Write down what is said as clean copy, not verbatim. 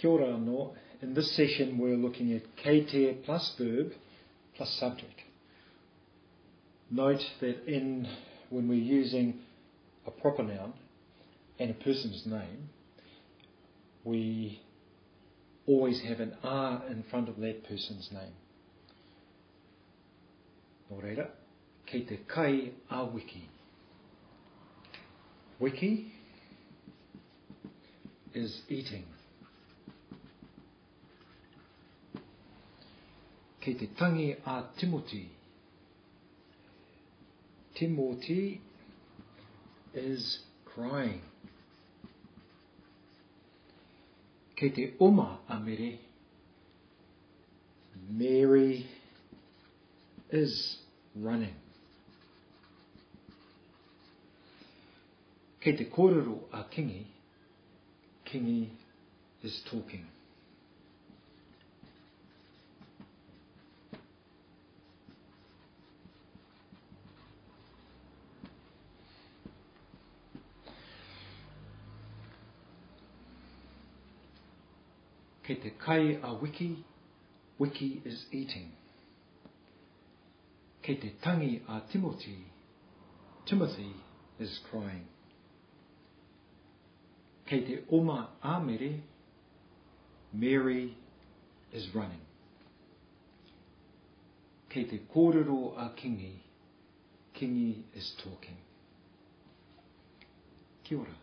Kia ora anō. In this session we're looking at kei te plus verb plus subject. Note that in when we're using a proper noun and a person's name, we always have an R in front of that person's name. Nō reira, kei te kai a Wiki. Wiki is eating. Kei te tangi a Timoti. Timoti is crying. Kei te oma a Mere. Mary is running. Kei te kōrero a Kingi, Kingi is talking. Kei te kai a Wiki, Wiki is eating. Kei te tangi a Timoti, Timothy is crying. Kei te oma a Mere, Mary is running. Kei te kōrero a Kingi, Kingi is talking. Kia ora.